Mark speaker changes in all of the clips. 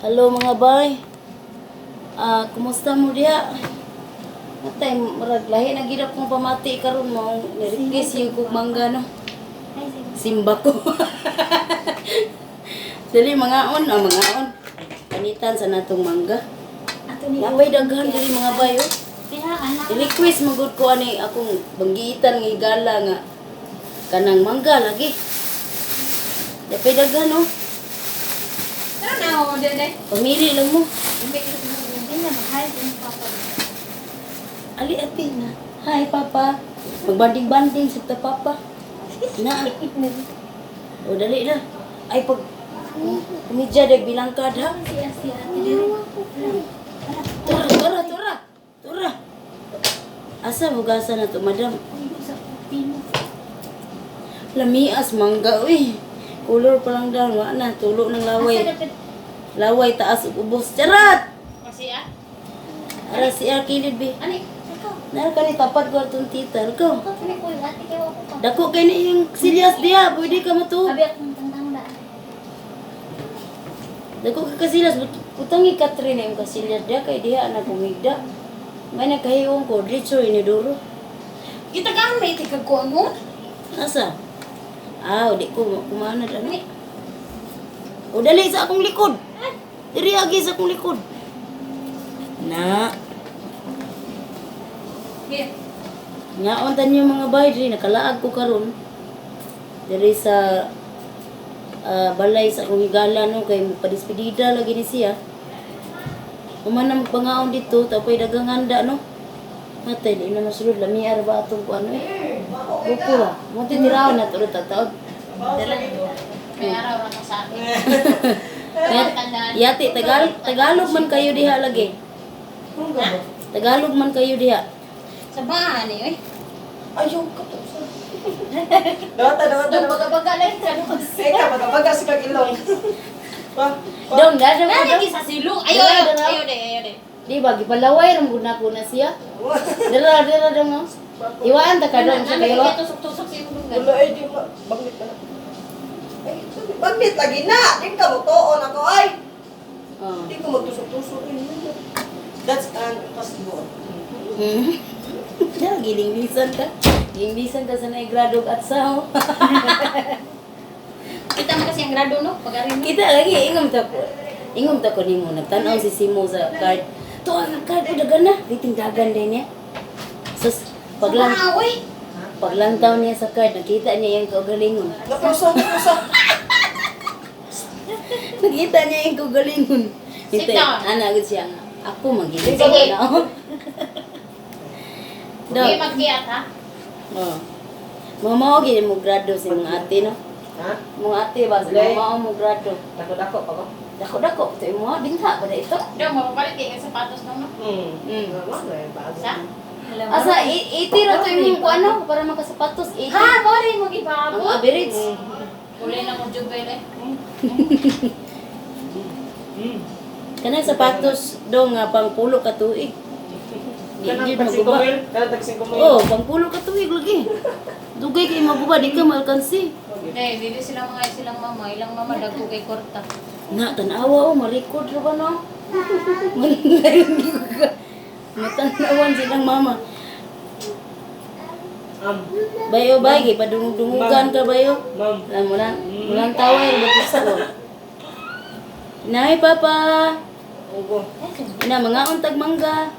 Speaker 1: Hello, mga bay. Ah, kumusta mo diha? Matay, murag lahi na gid akong pamati karon mo ni-request yung kog mangga, no. Simba ko. Dali mangaon, ah, mangaon. Panitan sa natong mangga. Napay daghan diri, mga bay, oh. I-request magud ko ani akong banggiitan nga higala nga kanang mangga lagi. Napay daghan, oh.
Speaker 2: Tara na, oh, dede.
Speaker 1: Pamili lang mo. Ali ate na. Hi, Papa. Magbanding-banding sa ta, Papa. Na. O, dali na. Ay, pag umidya dag bilangkad, ha. Tura, tura, tura. Tura. Asa bugasa na to, madam? Lamias mangga uy. Color pa lang daw, wa na tulo ng laway. Laway taas ug ubos. Charot.
Speaker 2: Kasi ah.
Speaker 1: Ara si kilid bi.
Speaker 2: Ani?
Speaker 1: Nara ka ni tapat ko atong tita. Ko. Dako kay ni yung silyas diha, pwede ka matuog. Dako ka kasilyas, putang i Catherine yung kasilyas diha kay diha na kumigda. May nagkahiwong ko, diretso inidoro.
Speaker 2: Kita ka may tikag ko mo.
Speaker 1: Asa? Ah, di ko kumana ano. O, dali sa akong likod. Diri agi sa akong likod. Na,
Speaker 2: Here.
Speaker 1: ngaon tan yung mga bay diri nakalaag ko karon. Diri sa balay sa akong higala, no, kay magpadispedida lagi ni siya. Human na magpangaon dito, tapoy daghang handa, no. Matay, di na masulod, lamiar ba atong kuan eh. Buko ba? Mo tiraon na tulad tataod.
Speaker 2: May araw ra ka sa akin.
Speaker 1: Yati, Tagalog man kayo diha lagi. Tagalog man kayo diha.
Speaker 2: Sa bahan eh, oy.
Speaker 3: Ayaw ka to. Dawata, dawata,
Speaker 2: Dong
Speaker 3: dawata.
Speaker 2: baga-baga lang sa
Speaker 3: Eka, magabaga si kag ilong. Pa, pa.
Speaker 1: Dong, dada mo
Speaker 2: Nani
Speaker 1: dong.
Speaker 2: sa silong. Ayo, ayo, ayo de, ayo de.
Speaker 1: Di ba, gipalaway ra gud nako na siya. Dara, dara dong, oh. Iwaan ta ka dong sa
Speaker 2: Nani
Speaker 1: kayo.
Speaker 2: kay tusok-tusok sa imong dunggan.
Speaker 3: Wala ay di ma bangit na. Ay, sabi, bangit lagi na. Di ka mo tuon ako ay.
Speaker 1: Oh.
Speaker 3: Di ko magtusok-tusok. Ay, that's an impossible.
Speaker 1: Dara, gilinglisan ka. Gilinglisan ka sa naigrado at sa, oh.
Speaker 2: Kita man kasi ang grado, no? Pag ari mo.
Speaker 1: Kita lagi ingom ta ko. Ingom ta ko nimo nagtan-aw si Simo sa card. To ang card o dagan na, rating dagan din niya. Sus, paglang
Speaker 2: Sa oy.
Speaker 1: paglantaw niya sa card, nakita niya yung kaugalingon.
Speaker 3: Napuso, napuso.
Speaker 1: Nakita niya yung kaugalingon.
Speaker 2: Sit
Speaker 1: Ito,
Speaker 2: down.
Speaker 1: ana gud siya nga. Ako magiling
Speaker 2: Sige.
Speaker 1: sa na.
Speaker 2: Di
Speaker 1: Dog.
Speaker 2: magkiyat ha.
Speaker 1: Oh. Mama gid mo grado si mga ate, no.
Speaker 3: Ha?
Speaker 1: Mga ate ba, si
Speaker 3: Ulay.
Speaker 1: mama mo grado.
Speaker 3: Dako-dako pa ko.
Speaker 1: Dako-dako to imo dinha pa na ito.
Speaker 2: Dong mapapalit kay kag sapatos no, no?
Speaker 3: Wala eh, bago.
Speaker 2: Sa?
Speaker 1: Asa 80 ra to imong kuano para makasapatos 80.
Speaker 2: Ha, mo rin mo
Speaker 1: Ang
Speaker 2: gibabot.
Speaker 1: average.
Speaker 2: Kulay na mo jubel eh.
Speaker 1: Kanang sapatos do nga pangpulo ka tuig. Di
Speaker 3: Kanang
Speaker 1: jud
Speaker 3: tag
Speaker 1: maguba.
Speaker 3: 5,000, kanang tag 5,000.
Speaker 1: Oh, pangpulo ka tuig lagi. Dugay kay maguba, di ka malkansi.
Speaker 2: Dahil, dili sila mga silang mama. Ilang mama dagko kay korta.
Speaker 1: Na tan-awa, oh, ma-record ra ba, no? Matanawan silang mama. Bayo bay, kay padungog-dungugan ka, bayo.
Speaker 3: Ma'am.
Speaker 1: Alam mo lang, mulang taway, batis ko. Nay, Papa.
Speaker 3: Ugo.
Speaker 1: Ina, mga untag mangga.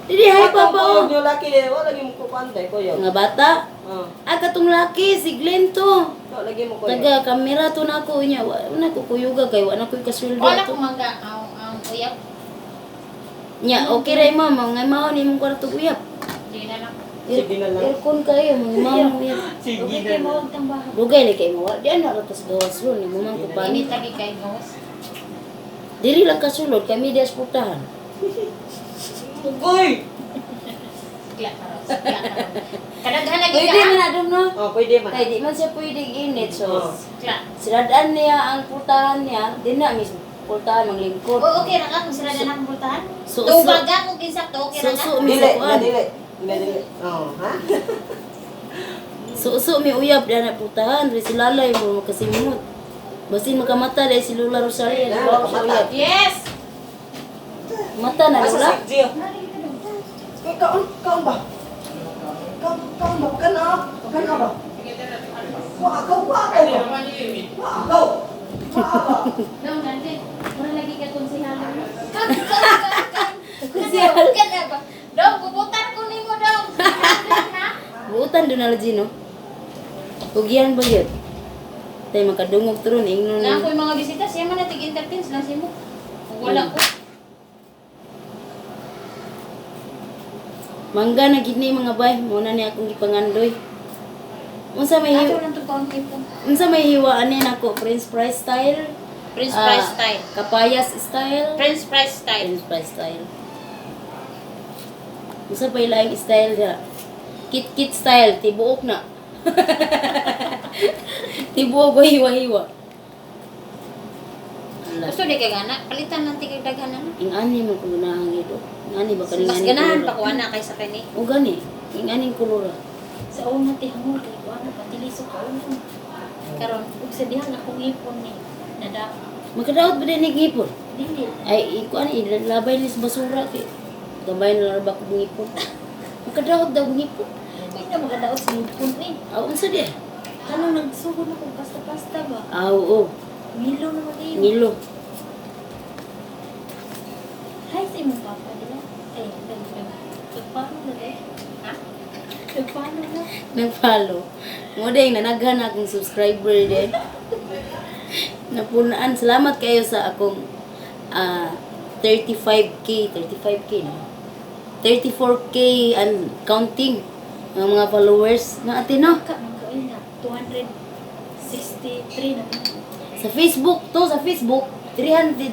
Speaker 1: Dili, hi, Papa, oh.
Speaker 3: Yung laki eh, wala lagi mo kupantay ko yun.
Speaker 1: Mga bata.
Speaker 3: Oh.
Speaker 1: Ah, katong laki, si Glenn to.
Speaker 3: Wala lagi mo ko yun.
Speaker 1: Taga, kamera to na ako niya. Wa na ko kuyuga kay wa na ko'y kasweldo
Speaker 2: Wala
Speaker 1: to.
Speaker 2: ko mangga ang uyab.
Speaker 1: Nya, okay ra mama, mga mao ni mong kwarto uyab.
Speaker 2: Di na lang.
Speaker 3: Sige na lang.
Speaker 1: Aircon kayo, mga mao mo uyab.
Speaker 3: Sige na lang.
Speaker 1: Dugay lagi kay mo. Di ana ra tas gawas ron ni mo man ko
Speaker 2: Init lagi kay gawas.
Speaker 1: Diri lang kasulod kami di putahan.
Speaker 3: Ugoy!
Speaker 2: Sikla ka raw, sikla ka raw. Kadaghan lagi
Speaker 1: Pwede
Speaker 2: ka.
Speaker 1: man na dong, no.
Speaker 3: Oh, pwede man.
Speaker 1: Kay di man siya pwede init, so
Speaker 3: Oh.
Speaker 2: Sikla.
Speaker 1: siradaan niya ang putahan niya, di na mismo putahan manglingkod.
Speaker 2: O, okay ra ka kung sila na akong pultahan?
Speaker 1: So,
Speaker 2: Tubaga kung kinsakto, okay ra ka?
Speaker 1: Suso mi
Speaker 3: Dili,
Speaker 1: sa kuan.
Speaker 3: dili. Dili, dili. Oh, ha?
Speaker 1: Suso mi uyab di na putahan, ri si lalay mo makasimot. Basin makamata dahil si Lola Rosalia.
Speaker 3: Na,
Speaker 1: Wow, siya
Speaker 3: makamata.
Speaker 1: uyab.
Speaker 2: Yes!
Speaker 1: Mata na,
Speaker 3: Asa
Speaker 1: Lola.
Speaker 3: si Jill? Eh, kaon, kaon ba? Kaon, kaon ba? Kana, kana ba? Wa ako, wa ako ba? Wa ako. Wa ako.
Speaker 2: Dong, nanti. Mura lagi ka konsihalan mo. Kan, kan, kan, kan.
Speaker 1: Konsihal.
Speaker 2: Kan, ba? Dong, bubutan ko nimo, dong. Ha?
Speaker 1: Buutan doon na Gino. Hugian ba yun? Tayo makadungog turon, ingnon
Speaker 2: Na ako yung mga bisita, siya man natig entertain sila si mo. Wala ko.
Speaker 1: Mangga na gid ni mga bay, mo na ni akong gipangandoy. Unsa may
Speaker 2: Ato lang to kaunti po.
Speaker 1: Unsa may hiwa ani nako French fries style?
Speaker 2: French
Speaker 1: Ah,
Speaker 2: fries style.
Speaker 1: Kapayas style.
Speaker 2: French fries style.
Speaker 1: French fries style. Unsa pa ilaing style diha? Kit-kit style, tibuok na. Tibuok o hiwa-hiwa. Ala.
Speaker 2: Gusto di kay gana, palitan lang tigag daghan na.
Speaker 1: Ing ani man ko gunahang ito. Ing ani ba kaning
Speaker 2: Mas
Speaker 1: ani
Speaker 2: ganahan
Speaker 1: kulura?
Speaker 2: pa ko ana kaysa kani.
Speaker 1: O gani, ing aning kulura.
Speaker 4: Sa una ti hangol kay ko ano patilisok ka una.
Speaker 2: Karon.
Speaker 4: Ug sa dihang akong ipon ni nada
Speaker 1: Makadaot ba din ngipon?
Speaker 4: dili.
Speaker 1: Ay, iko ani ilabay ni sa basura kay gamay na lang ba ko ngipon. Makadaot daw ngipon.
Speaker 4: Di na makadaot sa ipon eh.
Speaker 1: Aw, unsa di?
Speaker 4: Tanong nagsugod na kong pasta-pasta ba?
Speaker 1: Aw, oo.
Speaker 4: Milo naman kayo.
Speaker 1: Ngilo.
Speaker 4: Hi sa imong papa dila. Ay, nag nag nagpano na eh.
Speaker 2: Ha?
Speaker 4: Nagpano na.
Speaker 1: Nag-follow. Mo ding nanaghan akong subscriber din. Napunaan. Salamat kayo sa akong 35K, 35K no? 34K and counting ang mga followers na ate no.
Speaker 4: Ka man kaoy na 263 na.
Speaker 1: Sa Facebook to, sa Facebook 300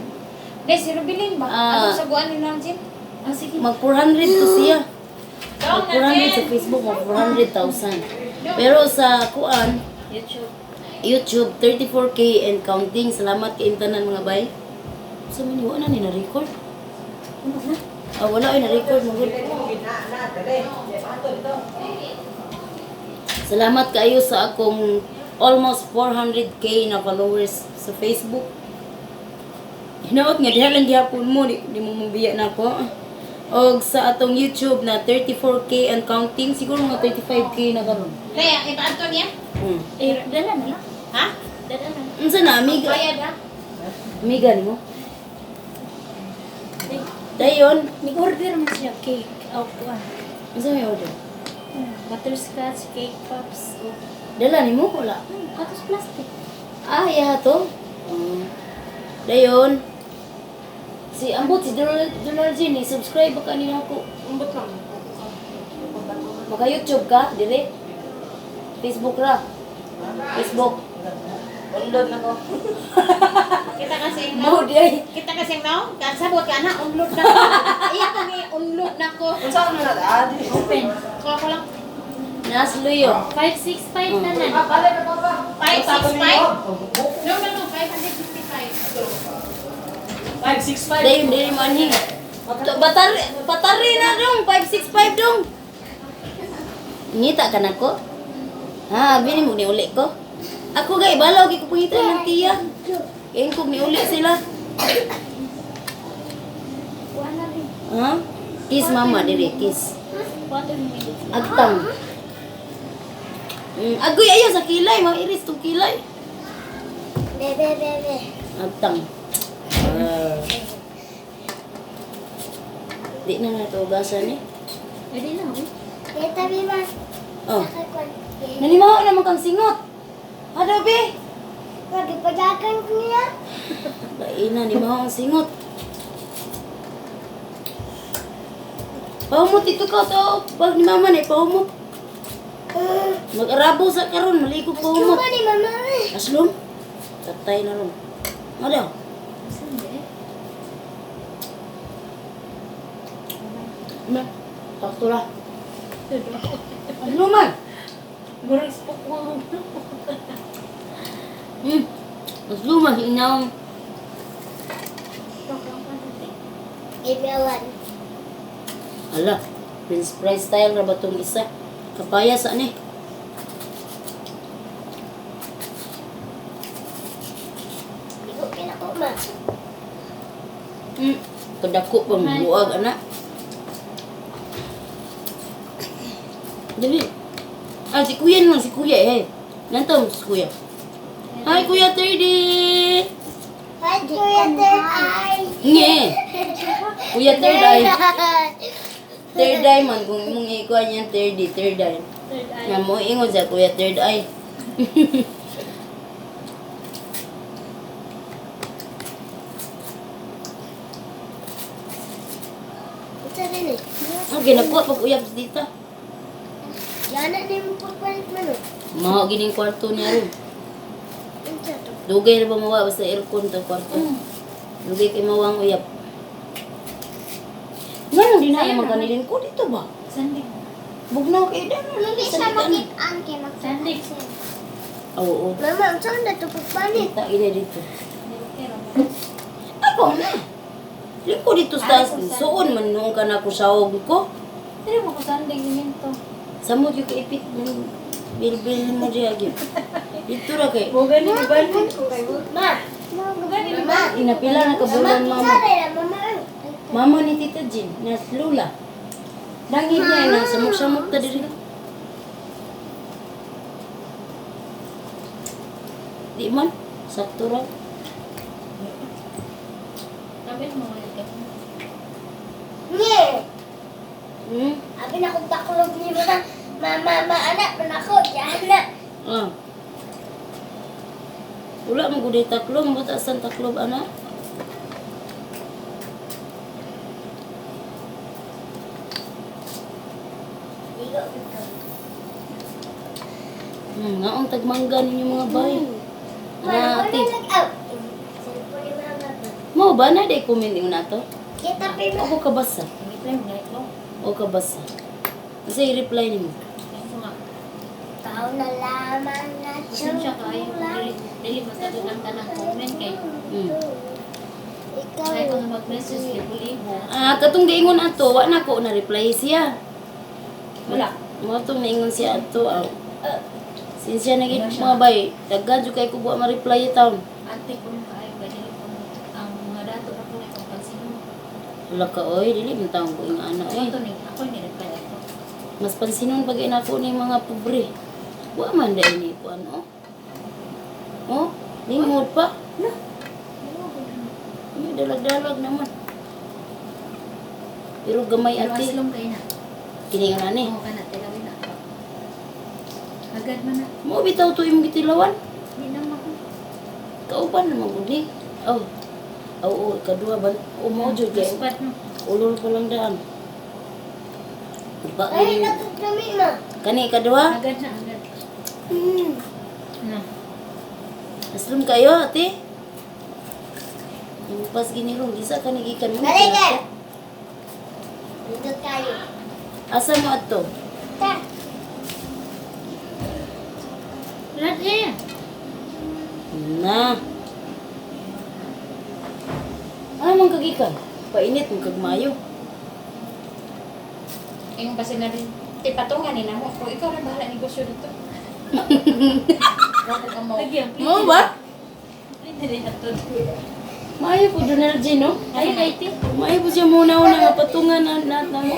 Speaker 2: Dai si Rubilin ba?
Speaker 1: Ah.
Speaker 2: Atong saguan ni Nanjin.
Speaker 4: Ah sige.
Speaker 1: Mag 400 to siya.
Speaker 2: Dong
Speaker 1: Mag 400 sa
Speaker 2: Nanjin.
Speaker 1: Facebook, mag 400,000. Pero sa kuan,
Speaker 4: YouTube.
Speaker 1: YouTube 34K and counting. Salamat kay tanan mga bay. Sa man wala na ni na-record.
Speaker 4: Ano na?
Speaker 1: Ah, wala ay na-record mo gud.
Speaker 3: Dili mo gid na, na, dali. Di, paanto dito.
Speaker 1: Salamat kayo sa akong almost 400K na followers sa Facebook. Hinaot nga diha lang gihapon mo, di mo mobiya na ako. Og sa atong YouTube na 34K and counting, siguro mga 35K na karon.
Speaker 2: Kaya ipaadto niya?
Speaker 4: Eh dala na lang.
Speaker 2: Ha?
Speaker 4: Dala na.
Speaker 1: Unsa na amiga?
Speaker 2: Bayad ha?
Speaker 1: Amiga nimo?
Speaker 4: Eh,
Speaker 1: Dayon,
Speaker 4: Nag-order man siya cake. Aw kuan.
Speaker 1: unsa may order?
Speaker 4: Butterscotch, cake pops, o
Speaker 1: Dala nimo wala.
Speaker 4: atos plastic.
Speaker 1: Ah, iya to. Dayon. Si ambot si Donald, Donald G ni subscribe ba kanina ako.
Speaker 2: Umbot lang.
Speaker 1: Maka YouTube ka dire? Facebook ra. Facebook.
Speaker 3: Undod na ko.
Speaker 2: Kita kasi
Speaker 1: Mo di ay.
Speaker 2: Kita kasi no, kasabot ka na, unload na ko. Iya ko ni unload na ko.
Speaker 3: Unsa man na ah, dili.
Speaker 4: Open.
Speaker 2: Kuha ko lang.
Speaker 1: Nasluyo.
Speaker 4: 565 na na.
Speaker 3: Ah, balik na pa.
Speaker 2: 565? No, no, no, 555.
Speaker 3: 565.
Speaker 1: Dayon diri manhi. To batari batari na dong 565 dong. Ngita ka nako? Ha, bini mo ni uli ko. Ako gay balaw gi ko pangita ng tiya. Kay kog ni uli sila.
Speaker 4: Kuan na rin.
Speaker 1: Ha? Kiss mama diri, kiss.
Speaker 4: 4 minutes.
Speaker 1: Agtang. Agoy ayo sa kilay, mairis tong kilay.
Speaker 5: Bebe, bebe.
Speaker 1: Agtang. Ah. Di na nato ugasan eh.
Speaker 4: Pwede na, oh.
Speaker 5: Beta, bima.
Speaker 1: Oh.
Speaker 5: Sakakwan.
Speaker 1: Nanimaho naman kang singot. Ano be?
Speaker 5: Magpadakan ko niya.
Speaker 1: Laina, nimaho ang singot. Paumot ito ka to. Pag ni mama na, paumot. Mag-arabo sa karon, maligo paumot.
Speaker 5: Cuma ni mama.
Speaker 1: Aslom? Tatay na ron. Ano daw?
Speaker 4: Saan ba eh?
Speaker 1: Ma, sakto ra. Ano man?
Speaker 4: Murag spok mo.
Speaker 1: Aslom man, inaw.
Speaker 5: Ibiawan.
Speaker 1: Ala, Prince Price style ra ba tong isa? Kapaya sa ni. Kadako pa mo buag ana. Dali. Ah, si kuya naman, si kuya eh. Nantaw si kuya. Hi, Kuya 30!
Speaker 5: Hi, Kuya Third Eye.
Speaker 1: Nge! Kuya Third Eye. Third Eye man, kung imong ikuha niya, 30, Third Eye.
Speaker 4: Third eye.
Speaker 1: Nga mo ingon siya, Kuya Third Eye.
Speaker 5: Ito rin eh.
Speaker 1: Okay, nakuha pag uyab sa tita.
Speaker 5: Yana na yung pagpalit man oh.
Speaker 1: Maho gining kwarto niya ron.
Speaker 5: Ito to.
Speaker 1: Dugay na ba mawa basta aircon to kwarto. Dugay kay mawang uyab. Nga nang di na
Speaker 4: Ayaw
Speaker 1: naman
Speaker 4: naman.
Speaker 1: kanilin ko dito ba?
Speaker 4: Sandig.
Speaker 1: Bugnaw kay dan.
Speaker 5: Hindi siya makitaan kay
Speaker 4: Sandig.
Speaker 1: Oo.
Speaker 5: Mama, ang saan na ito pagpalit?
Speaker 1: Kita ina dito.
Speaker 4: Pero,
Speaker 1: Ako na. Lingko dito sa taas. Suon man noong ka na ko sawag ko.
Speaker 4: Pero mo ko sandig minto.
Speaker 1: Samod yung kaipit ng bilbil mo diya gyud. Dito ra kay.
Speaker 4: Boga ni ibalik ko kay
Speaker 5: Ma! Ma!
Speaker 1: Inapila na kabulan
Speaker 5: Mama,
Speaker 1: mama.
Speaker 5: sorry na, mama.
Speaker 1: Mama ni Tita Jean, nas Lula. Dangit niya na samok-samok ta diri. Di man, sakto ra.
Speaker 4: Sabi mo ulit ka.
Speaker 5: Nye! Abi na akong taklog ni ma. Mama, ma, anak, man ako. Yana.
Speaker 1: Ah. Wala mo gud taklob, but asan taklob ana?
Speaker 5: Ligo, ligo.
Speaker 1: Ngaong tagmangga ninyo mga bay.
Speaker 5: Ma,
Speaker 1: Na
Speaker 5: wala
Speaker 1: ate.
Speaker 5: nag-out. Cellphone ni mama ba?
Speaker 1: Mo ba na day comment yung nato?
Speaker 5: Kita pa mo.
Speaker 1: Ako kabasa.
Speaker 4: Reply mo ganit ko.
Speaker 1: O kabasa. Kasi i-reply nimo.
Speaker 4: Kaya nga.
Speaker 5: Tao na lamang na
Speaker 4: Pasensya kayo. Dili dili masagot ang tanang comment kay.
Speaker 5: Ikaw.
Speaker 4: Kaya kung mag-message libo-libo.
Speaker 1: Ah, katong giingon ato, wa na ko na reply siya.
Speaker 4: Wala.
Speaker 1: Mo tong naingon siya ato. Ah. Sinsya na gid mga bay. Daghan jud kay ko buwa ma-reply taon.
Speaker 4: Ate ko nung kaayo kay dili ko ang mga dato na ko na kung pansino.
Speaker 1: Wala ka oy, dili man taon ko ing ana oy.
Speaker 4: Ito ni ako ni reply ato.
Speaker 1: Mas pansinon pag inako ni mga pobre. Wa man dai ni kuan oh. Oh, lingod pa. Na. May dalag-dalag naman. Pero gamay
Speaker 4: Pero
Speaker 1: ate.
Speaker 4: aslom kay na.
Speaker 1: Kini nga ni.
Speaker 4: Oo kana tilawin na ako. Agad man na.
Speaker 1: Mo bitaw to imong gitilawan.
Speaker 4: Di na mako.
Speaker 1: Kauban naman gud ni. Oh. Oo, kaduha ba? O mo jud kay.
Speaker 4: Spot no.
Speaker 1: Ulol pa lang daan. Ba,
Speaker 5: Ay, nagkakrami ma.
Speaker 1: kani kaduha?
Speaker 4: Agad na agad. Na.
Speaker 1: Aslom kayo, ate. Impas ginirong, gisa ka nagikan mo.
Speaker 5: Dali, girl. Dito tayo.
Speaker 1: Asa mo ato?
Speaker 5: Ta.
Speaker 4: Lagi.
Speaker 1: Na. Ano man kagikan? Painit mo kagmayo.
Speaker 2: Yung kasi na rin. Tipatungan ni namo. Kung ikaw na bahala negosyo dito. Wala ka mo.
Speaker 4: Lagi ang
Speaker 1: Mo ba?
Speaker 4: Dili hatod.
Speaker 1: Maayo po Donald G, no?
Speaker 4: Ay kay ti.
Speaker 1: Maayo po siya muna una nga patungan na na, na mo.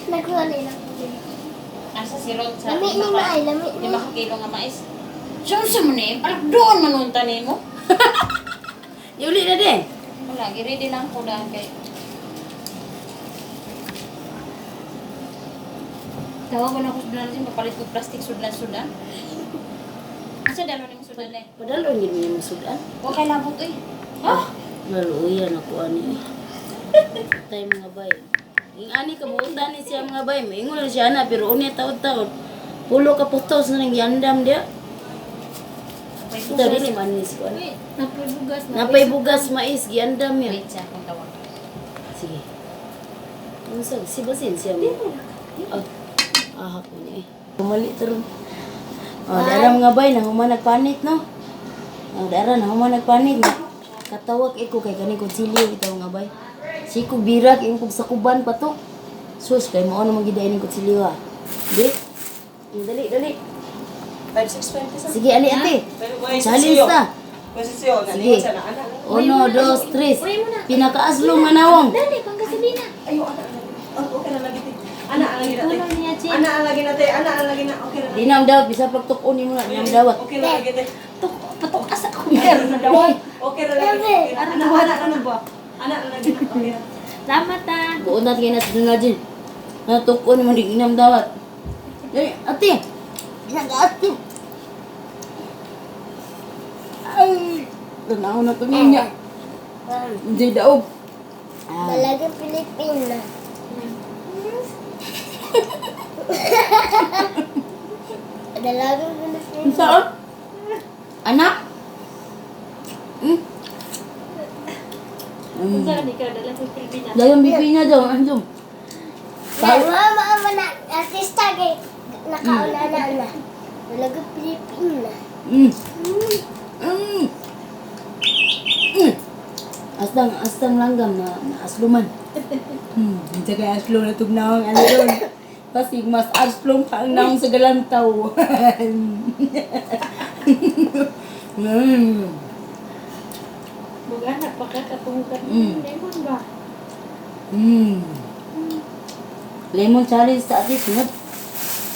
Speaker 5: Nagwalay na ko.
Speaker 2: Asa si Rod sa
Speaker 5: Lami ni ma ay, lami ni.
Speaker 2: 5 ka kilo nga mais. Siya sa mo ni, parang doon manunta ni mo.
Speaker 1: Yuli na din.
Speaker 2: Wala, gi-ready lang ko dahil kay Tawagan ako sa Donald, mapalit ko plastic sudlan-sudan. Asa dalo ni mo sudan eh?
Speaker 1: Padalon gid mo yung sudan.
Speaker 2: Wa kay labot eh. Ah,
Speaker 1: Maluya na ko ani. eh. Tay mga bay. Ing ani ka buotan ni siya mga bay. Maingon na siya na pero unya taod-taod. Pulo ka putos na nang yandam dia. Ito dili man ni si kuan.
Speaker 4: Napay bugas na.
Speaker 1: Napay bugas mais giandam ya.
Speaker 2: Wait siya akong tawag.
Speaker 1: Sige. Unsa si basin siya mo? Ah, ah ko ni. eh. Bumalik to ron. Oh, dara mga bay na human nagpanit no. Oh, dara na human nagpanit na. Katawag iko kay kani konsilyo bitaw nga bay. Siko birak imong kog sakuban pa to. Sus kay mao naman gid ning konsilyo ha. Di. Dali dali.
Speaker 3: 5, 6, 20 sa.
Speaker 1: Sige, ali ate. Challenge ta.
Speaker 3: Posisyon.
Speaker 1: Sige.
Speaker 3: Sige. Ana.
Speaker 1: Uno, dos, tres.
Speaker 4: Uy mo na.
Speaker 1: Pinakaaslong manawong.
Speaker 4: Dali, pang gasolina.
Speaker 3: Ayo, ana, ana. Oh, okay na lagi te. Ana, ang lagi na te.
Speaker 4: Tulong niya, Chin.
Speaker 3: Ana, ang lagi na te. Ana, ang lagi na. Okay na.
Speaker 1: Di na ang dawat, bisa pagtukon mo na, di na ang dawat.
Speaker 3: Okay na lagi te.
Speaker 2: Tuk, patok asa ako meron na daw.
Speaker 3: Okay na lagi. Okay na. Ana, ana, ana ba? Ana, ang lagi na. Okay na.
Speaker 4: Salamat ah.
Speaker 1: Buon natin kayo natin na dyan. Natukon mo, di na ang dawat. Dali, ate. Pinakaate. Ay, tanaw na to niya. Hindi daog. Ah.
Speaker 5: Dalagang Pilipina. Dalagang Pilipina.
Speaker 1: Saan? Anak? Hmm?
Speaker 4: Unsa ni ka dala sa Pilipinas?
Speaker 1: Dahil bibi niya daw, ano?
Speaker 5: Mama, mama na artista kay nakauna na na. Dalagang Pilipina.
Speaker 1: Astang, astang langgam na, na asluman. Hindi kaya aslom na tugnawang ano doon. Pasig, mas aslom pa ang naong sa galantaw.
Speaker 4: Bugana pa ka katong ka. Lemon ba?
Speaker 1: Lemon challenge sa ati, sunod.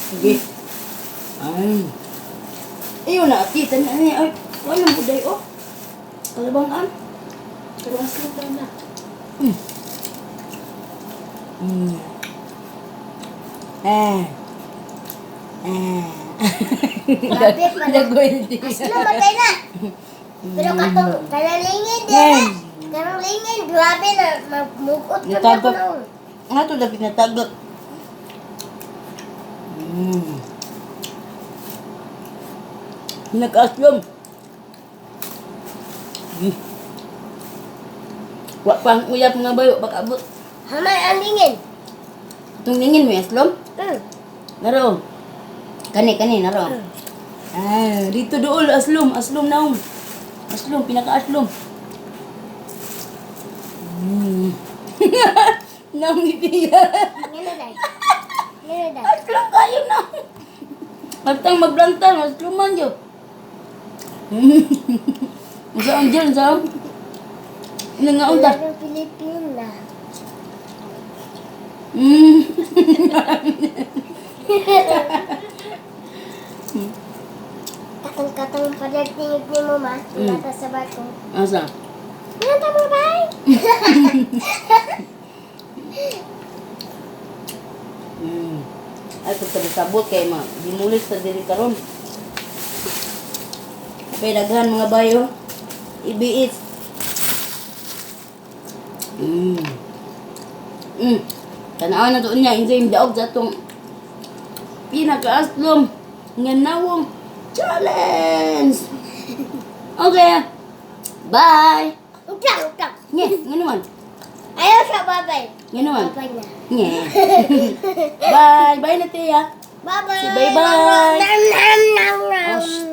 Speaker 1: Sige. Ay. Ayun na, ati. Tanan niya. Ay, walang buday, oh. Kalabangan.
Speaker 4: Pero aslom daw na.
Speaker 1: Eh. Eh.
Speaker 5: Grabe pa na.
Speaker 1: Nagweldi.
Speaker 5: Aslo matay na. Pero katong kanalingin dira. Kanalingin grabe na magmugot pa na
Speaker 1: Natagot.
Speaker 5: ako.
Speaker 1: Nga to, dapat natagot. Nag-aslom. Wa pang uyap nga bayo, baka abot.
Speaker 5: Hamay ang lingin.
Speaker 1: Itong lingin mo, aslom? Naro. Kani, kani, naro. Ah, dito dool, aslom, aslom naong. Aslom, pinaka-aslom. Naong ipiya.
Speaker 5: Ngano dai? Ngano dai?
Speaker 1: Aslom kayo na. Matang magblantan, asloman yo. Saan dyan, saan? Nangaon ta.
Speaker 5: Dalagang Pilipina. Katong-katong pagdating ni mo ma, nata sa barko.
Speaker 1: Asa?
Speaker 5: Ngano mo bay?
Speaker 1: Ay, pagkabot kay ma, gimulis sa diri karon. Kay daghan mga bayo. Ibiit. Tanaw na doon niya, enjoy yung daog sa atong pinakaaslom nga nawong challenge. Okay. Bye.
Speaker 5: Utang, utang.
Speaker 1: Nye, nga naman.
Speaker 5: Ayaw sa babay.
Speaker 1: Nga naman.
Speaker 5: Babay na.
Speaker 1: Nye. Bye. Bye na, Tia.
Speaker 5: Bye-bye.
Speaker 1: Say bye-bye.
Speaker 5: Nam, nam, nam, nam.
Speaker 1: Oh, shh.